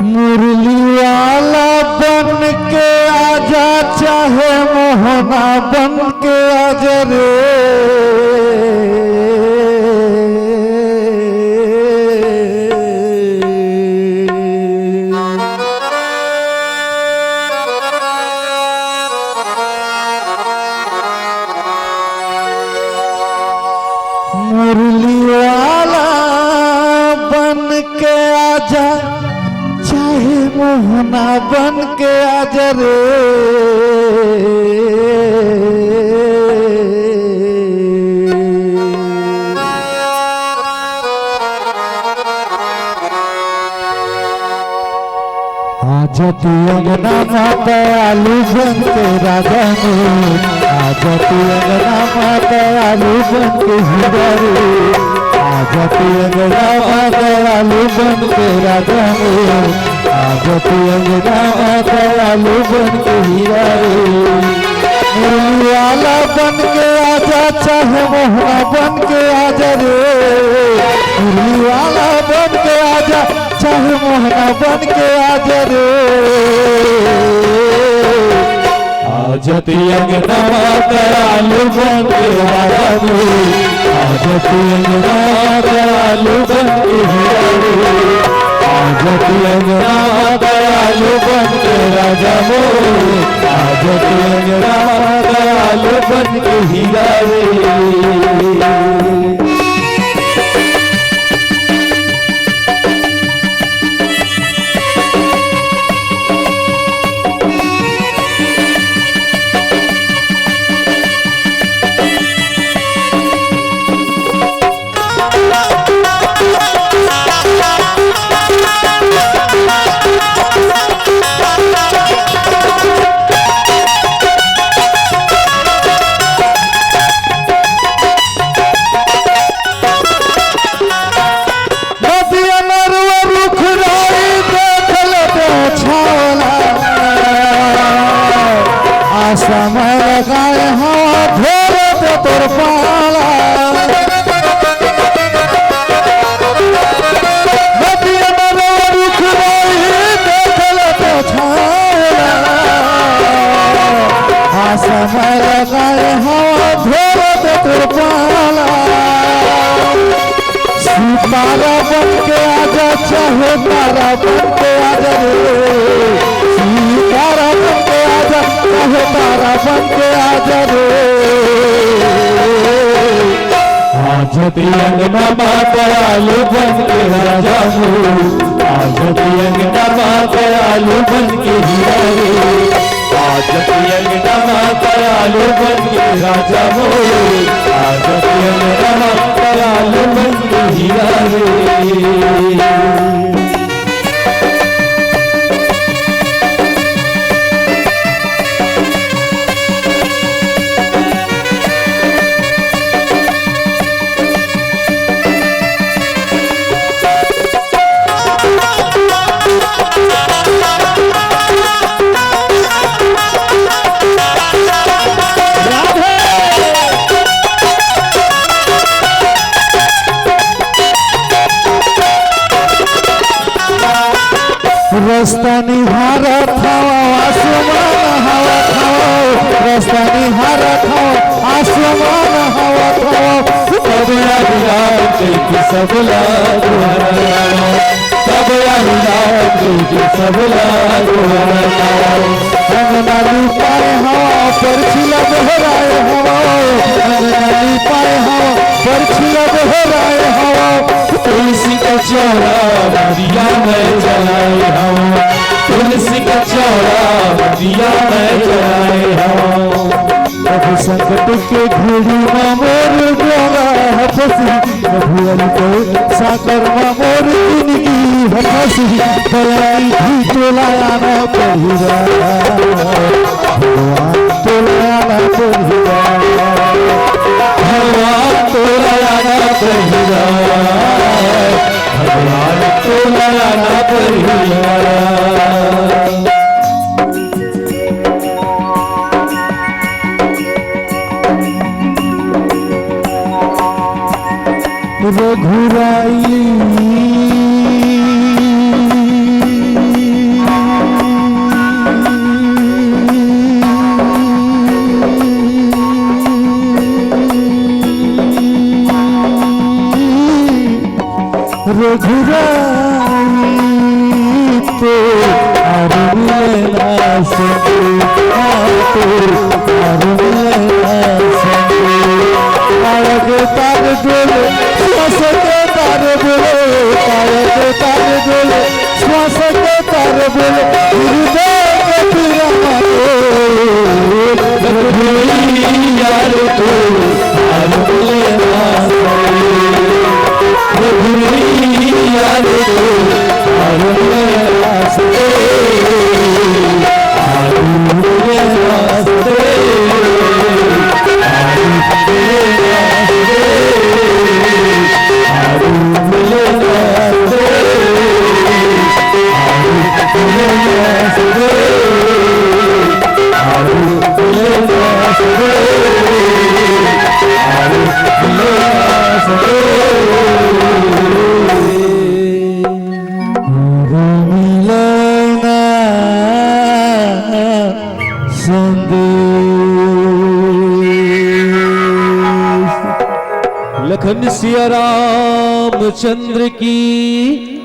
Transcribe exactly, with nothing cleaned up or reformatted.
मुरली वाला बन के आजा, चाहे मोहना बन के आजा रे। मुरली वाला बन के आजा, चाहे मोहना बन के आजा रे। आजा तू अंगना मा दयालु बन के राजा मोर, आजा तू अंगना मा दयालु बन के हीरा रे। आजा तू अंगना मा दयालु बन के राजा मोर, आजा तू अंगना मा दयालु बन के हीरा रे। मुरली वाला बन के आजा, चाहे मोहना बन के आजा रे। मुरली वाला बन के आजा, चाहे मोहना बन के आजा रे। आजा तू अंगना मा दयालु बन के राजा मोर, आजा तू अंगना मा दयालु बन के हीरा रे। आजा तू अंगना मा दयालु बन के राजा मोर, आजा तू अंगना मा दयालु बन के हीरा रे। नदिया नरवा रुख राई देख ले तो छावला, आ समय लगाए हवा ढेर दे तोर पाला। नदिया नरवा रुख राई देख ले तो छावला, आ समय लगाए हवा ढेर दे तोर पाला। सितारा बन के आजा, चाहे तारा बन के आजा रे। सितारा बन के आजा, चाहे तारा बन के आजा रे। आजा तू अंगना मा दयालु बन के राजा मोर, आजा तू अंगना मा दयालु बन के हीरा रे। आजा तू अंगना मा दयालु बन के राजा मोर, आजा तू अंगना मा दयालु बन के हीरा रे। रस्ता निहारत हवं, आसमान हवत हवं। रस्ता निहारत हवं, आसमान हवत हवं। सब याद रात की सबला दुआरा, सब याद रात की सबला दुआरा। अंगना लिपाए हवं, परछी ला दोहराए हवं। अंगना लिपाए हवं, परछी ला दोहराए हवं। तुलसी का चौरा दिया मैं जलाए हवं, तुलसी का चौरा दिया मैं जलाए हवं। अब संकट के घड़ी मा मोर डोरा ह फंसी, अब अन के साकर मा मोर जिंदगी ह फंसी। दयानिधि तोला आना पड़ही गा, भगवान तोला आना पड़ही गा, भगवान तोला आना पड़ही गा, भगवान तोला आना पड़ही गा। रघुराई सके तार बोल, गुरुदेव के पीरा मारो। रघुवीर यार तो आलम लेना सके। रघुवीर यार तो आलम लेना सके। आलम लेना सके। संदेश। लखन सिया रामचंद्र की।